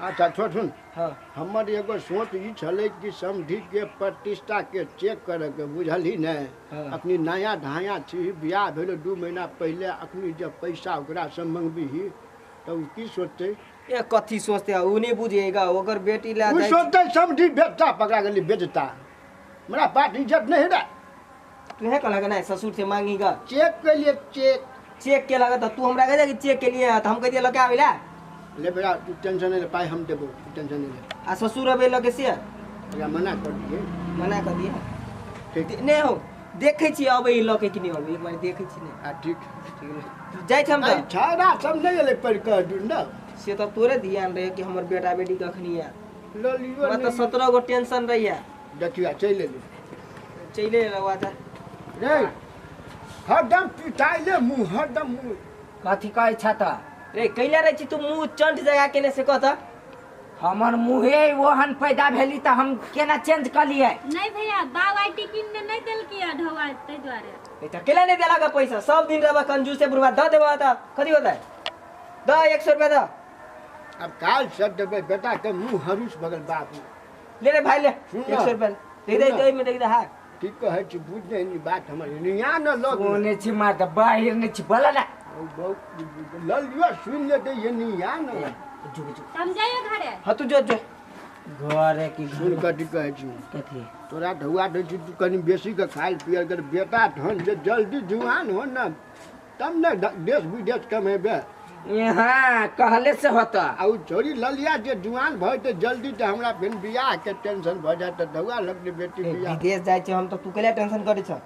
अच्छा छोड़ सुन। हाँ हमर एगो सोच ई छलै कि समधि के प्रतिष्ठा के चेक करे के, बुझलही ने? हाँ। अखनी नया ढाया छी, बियाह भेलो 2 महीना पहिले, अखनी जब पैसा ओकरा से मंगबीही तऽ उ की सोचतै? ए कथी सोचते उ नहीं बुझेगा, ओकर बेटी ला उ जाइ सोचतै समधि बेटा पकड़ा गेली बेजता, हमरा पास इज्जत नहीं रहे। तू है कहला नहीं ससुर से मांगीगा? चेक के लिए चेक चेक के लागत तू हमरा कह कि चेक के लिए, तो हम कह दिया लके आवेला। ले बेटा तू टेंशन नहीं ले, पाई हम देबो, तू टेंशन नहीं ले। आ ससुर अबे लके से एकरा मना कर दिए। मना कर दिए ठीक नहीं हो, देखै छी अबै लके कि नहीं अबै, एक बार देखै छी ने। आ ठीक ठीक जाइ छी हम आई त। छाड़ा सब नहीं एलै पढ़ के दू न से त तोरे ध्यान रहे कि हमर बेटा बेटी कखनी आ ल लियो। हमरा त 17 गो टेंशन रहैया। देखियो चलि एलै, चलि एलै आजा रे हरदम पिटाइले मुँह, हरदम मुँह। कथी कहै छ त रे कैला रहे छी तू मुँह चंट जगह केने से कह त? हमर मुँहे ओहन पैदा भेली त हम केना चेंज क लियै? नहीं भैया बाप आई टिफिन में नहीं देलकी ढौआ तै दुआरे। ए त केला नहीं देला पैसा? सब दिन रहबा कंजूस से बुढ़वा the देबा त कथी होतै? The 100 रुपया the. अब काल से देबै बेटा के मुँह हरुस बगल बाप। ले रे भाई ले 100 रुपया दे दे, दे में दे दे। हां ठीक कहै छी, बुझ नहीं बात हमर निया न लग कोने छी मार त बाहिर नै छी बोला ना। ल लियो सुन ले दे ये निया न जो जो हम जाइयो घरे। हां तू जो जो घरे की सुन कथी कहै छी? कथी? तोरा ढौआ दै छी तू कनि बेसी के खाइल पियल कर बेटा, धन जे जल्दी जुआन हो न तब ने देश विदेश कमेबे। हाँ कहले से होता। आ उ छोरी ललिया जे जुआन भऽ जेतै जल्दी तऽ हमरा फेर बियाह के टेंशन भऽ जायत, तऽ ढौआ लगतै बेटी बियाह। विदेश जाइ छै हम तऽ तू केला टेंशन करै छ?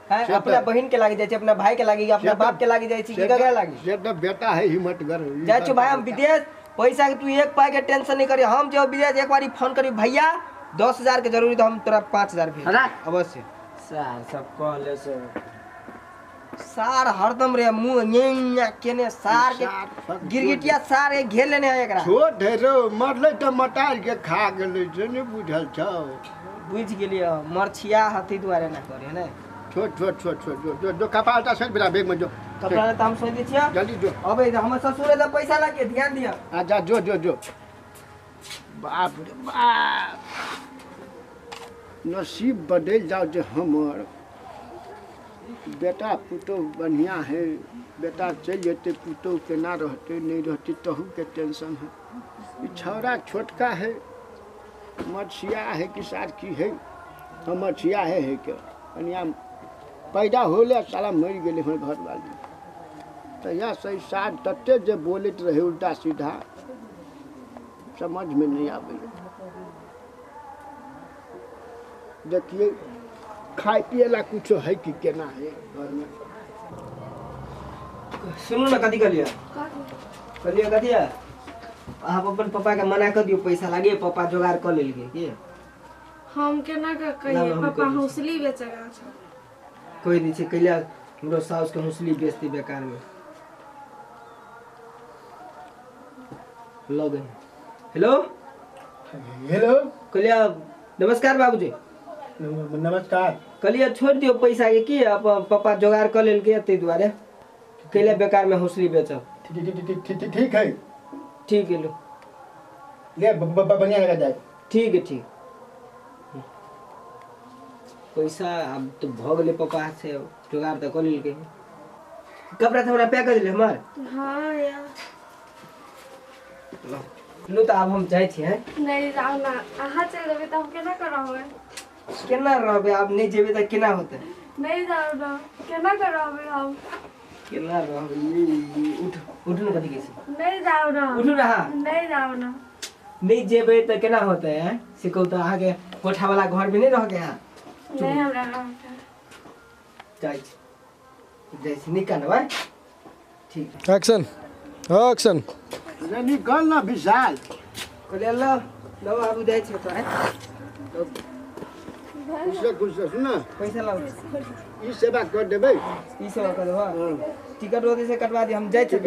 हैं अपना बहिन के लागी जाइ छै, अपना भाई के लागी, अपना बाप के लागी जाइ छै, की ककरा लागी? से तऽ बेटा है हिम्मतगर। जाइ छौ भाई हम विदेश, पैसा के तू एक पाई के टेंशन नहीं करी। हम जो विदेश एक बारी फोन करी भैया 10,000 के जरूरी तो हम तोरा 5,000 भेज अवश्य। सर सब कहले से सार हरदम रे मुंह न्या केने सार के गिरगिटिया सार के घेर लेने है एकरा। छोट है रो मरलै तऽ मटार के खा गेलै से नहीं बुझल छौ? बुझ गेलियै, मरछिया हथी दुआरे ना करे ने। छोट छोट छोट छोट जो जो कपाल ता सज बेटा बैग में जो कपड़ा त हम सोच दै छियै जल्दी जो। अबे हमर ससुर त पैसा लागे ध्यान दिया। अच्छा जो जो जो। बाप रे बाप नसीब बदल जाओ जे हमर बेटा पुतोह बढ़िया है, बेटा चलि जेतै पुतोह केना रहतै नहीं रहतै तहू के टेंशन है। ई छौड़ा छोटका है मछिया है कि सार की है, हम मछिया है, है के कनिया पैदा होले साला मरि गेलै हमर घरवाली। तहिया से सार तते जे बोलैत रहे उल्टा सीधा समझ में नहीं आबै। देखिए खाए पिए ला कुछ है कि केना है घर में। सुनू ना कथी कहलियै? कहलियै कथी है? आप अपन पापा के मना कर दियो पैसा लागे, पापा जोगाड़ कर लेलकै की? हम केना के कहिए पापा हौसली बेचगा छ। कोई नहीं छै कैला हमरो साउस के हौसली बेचती बेकार में लगे। हेलो हेलो कहलियै नमस्कार बाबूजी। नमस्कार। कहलियै छोड़ दियो पैसा के की अपन पापा जोगाड़ कर लेलकै ताहि दुआरे कैला बेकार में हौसली बेचब। ठीक ठीक ठीक है ठीक है लो ले बढ़िया लगा जाए। ठीक है ठीक। पैसा अब तो भ गेलै पापा से जोगाड़ तऽ कऽ लेलकै। कपड़ा तऽ हमरा पैक कर देले हमर। हां यार लो तऽ आब हम जाइ छी। हैं नहीं जाओ ना, अहाँ चल जेबै तऽ हम केना करबै? केना रहबै आब नहीं जेबै तऽ केना होतै? नहीं जाओ ना, केना करबै हम? केना रहबै? उठ उठ न कथी कहै छी? नहीं जाओ ना, उठू ना। नहीं जाओ ना, नहीं जेबै तऽ केना होतै? हैं से कहू तऽ अहाँके कोठा वाला घर में नहीं रहके अहाँ? नहीं हमरा रहके। जाइ छी जाइ छी निकाल भाई। ठीक एक्शन एक्शन। रे निकल ना विशाल। कहलियै ल ल आबू जाइ छी तऽ। गुस्सा गुस्सा सुन पैसा लाउ ई सेवा कर देबै। ई सेवा कर देबै टिकट ओतै से कटवा दी हम जाइ छी।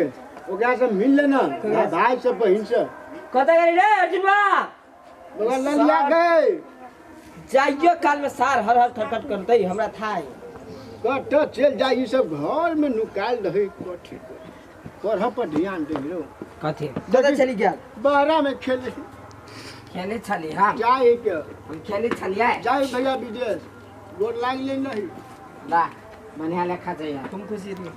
ओकरा से मिल लेना भाई से बहिन से। कतऽ गेली रे अर्जुनबा? ओकरा ललिया गए जाइयो काल में सार हर हर खटखट करतै हमरा थाय कत चल जाय। ई सब घर में नुकायल रहे कथी पढ़ पर ध्यान दे रो। कथी कतऽ चली गेल बाहरा में खेले खेले छली हम जाए के हम खेले छलियै जाए भैया विदेश गोर लाग ले नहीं ला बढ़िया लेखा जाइए तुम खुशी थी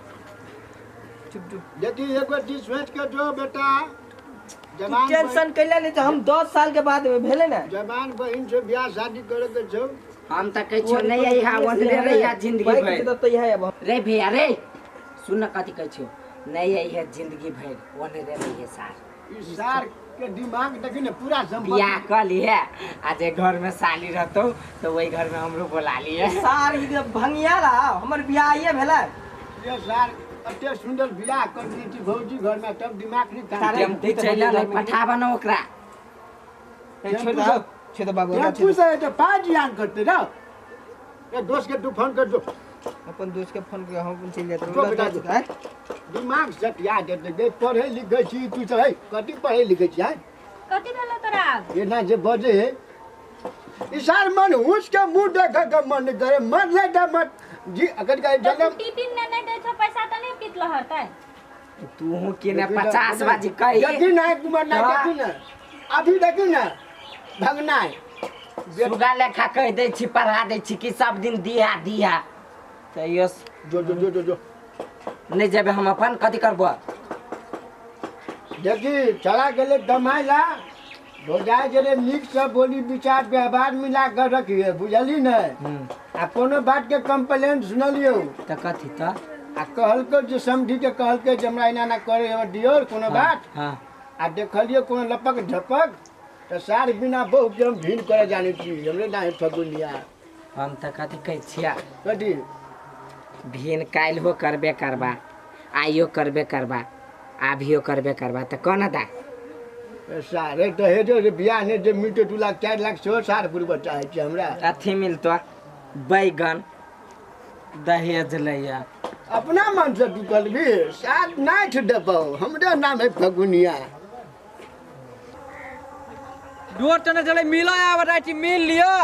चुप चुप देखी एगो चीज सोच के जो बेटा जवान टेंशन कैला नहीं तो हम 10 साल के बाद में भेले ना जवान बहिन से ब्याह शादी करे के छौ हम त कहै छियौ नहीं आई हां ओतने रहिया जिंदगी भर तो यह है अब रे भैया रे सुन न कथी कहै छियौ नहीं आई है जिंदगी भर ओने रे रहिए सार ई सार के दिमाग देखी ने पूरा संपत्ति बियाह कर लिए आ जे घर में साली रहतो तो वही घर में हमरो बोला लिए सार ई भंगिया ला हमर बियाह ये भेला ये सार अते सुंदर बियाह कर दी थी भौजी घर में तब दिमाग नहीं काम टेम्पू चल ले पठाबा न ओकरा छोड़ दो छोड़ दो बाबू टेम्पू से तो पाँच यान करते ना ये दोस्त के तू फोन कर दो अपन दोस्त के फोन के हम अपन चल जाते हैं दिमाग सटिया देते दे पढ़े लिखे छी तू तो है कथी पढ़े लिखे छी हैं कथी भेलो तोरा ये ना जे बजे है इसार मन हुस के मुंह देख के मन करे मन ले दे मत जी अगर का जन्म टिफिन ने नहीं दे छो पैसा त नहीं पीत लहरतै तू हूं के ने 50 बाजी कही देखी ना कुमार ना देखी ना अभी देखी ना भगना है सुगा लेखा कह दे छी पढ़ा दे छी कि सब दिन दिया दिया तैयो जो जो जो जो जो नहीं जेबे हम अपन कथी करबो देखी चला गेले दमाइला भौजाई जरे नीक से बोली विचार व्यवहार मिला कर रखिए बुझली ने आ कोनो बात के कंप्लेंट सुनलियो त कथी त आ कहलको जे समझी के कहलके जे हमरा एना ना करे हमर दियोर कोनो बात हां आ देखलियो कोनो लपक झपक त सार बिना बहु के हम भीन करे जाने छी हमरे ना है फगुनिया हम त कथी कहै छिया कथी भीन काल्हि हो करबे करबा आइयो करबे करबा आभियो करबे करबा त कोना दा सारे तो हे जो बियाह ने जे मिलते 2 लाख 4 लाख सेहो सार पुरबऽ चाहै छी हमरा अथी मिलतो बैगन दहेज लैया अपना मन से तू करबी सार नाइठ देबौ हमरे नाम है फगुनिया डोर तने चले मिला आब राति मिल लियो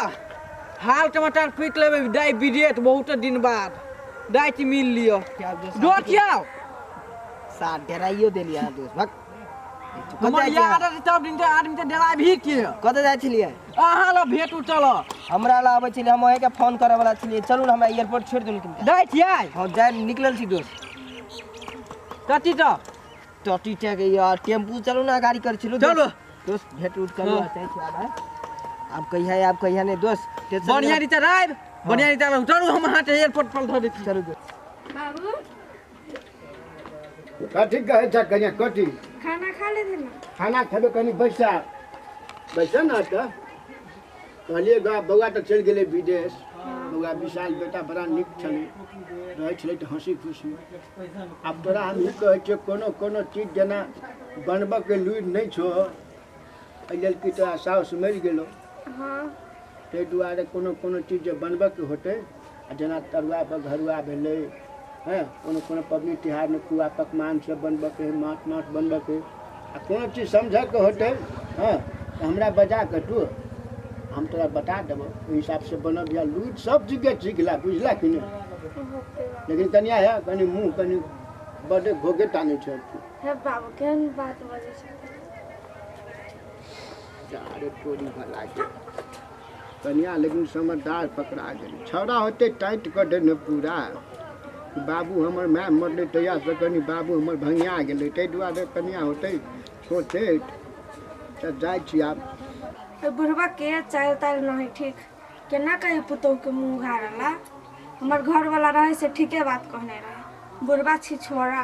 हाल टमाटर पीट लेबै डायबिटीज बहुत दिन बाद राति मिल लियो डोर किया सार डराइयो देलियै अहाँ दोस्त भक हमर याद है तब दिन आदमी त डरा भी के कतऽ जाइ छलियै अहाँ ल भेट उठल हमरा ल आबै छलियै हम अहीं के फोन करे वाला छलियै चलू ने हमरा एयरपोर्ट छोड़ि देलखिन जाइ छियै हां जाइ निकलल छी दोस्त कथी त टटी टेक यार टेम्पू चलू ना गाड़ी कर छलू चलू दोस्त भेट उठ करू चाहै छी आब आब कहिया आब कहिया नहीं दोस्त बढ़िया रीता राइब बढ़िया रीता चलू हम अहाँ के एयरपोर्ट पर धऽ दै छी चलू दोस्त बाबू कथी कहै छ कनिया कथी खाना खा ले ना खाना खेबै कनी बैसा बैसा ना त कहलियै गा बौआ तऽ चलि गेलै विदेश बौआ विशाल बेटा बड़ा नीक छलै रहै छलै तऽ हँसी खुशी आब तोरा हम ई कहै छियौ कोनो कोनो चीज जेना बनबऽके लुरि नहि छौ एहि लेल कि तोरा साउस मरि गेलौ ताहि दुआरे कोनो कोनो चीज जे बनबऽके होतै आ जेना तरुआ बघरुआ भेलै हैं कोनो कोनो पबनी तिहारमे पुआ पकवान सब बनबऽके हइ माछ माछ बनबऽके आ कोनो चीज समझऽके होतै हँ तऽ हमरा बजा कऽ तू हम तोरा बता देबौ ओहि हिसाबसँ बनब या लूट सब चीजके सीख ला बुझला कि नहि लेकिन कनिया है कनि मुँह कनि बड्ड घोघे टानै छै हे बाबू केहन बात बजै छै अरे तोरी भला के कनिया लेकिन समझदार पकड़ा गेल छौड़ा होतै टाइट कऽ देने पूरा बाबू हमर माय मरलै तहियासँ कनि बाबू हमर भंगिया गेलै ताहि दुआरे कनिया होतै सोचैत तऽ जाइ छी आब बुढ़बा के चाल ताल नहीं ठीक केना कही पुतोह के मुँह उघारला हमर घर वाला रहे से ठीके बात कहने रहे बुढ़बा छी छोड़ा।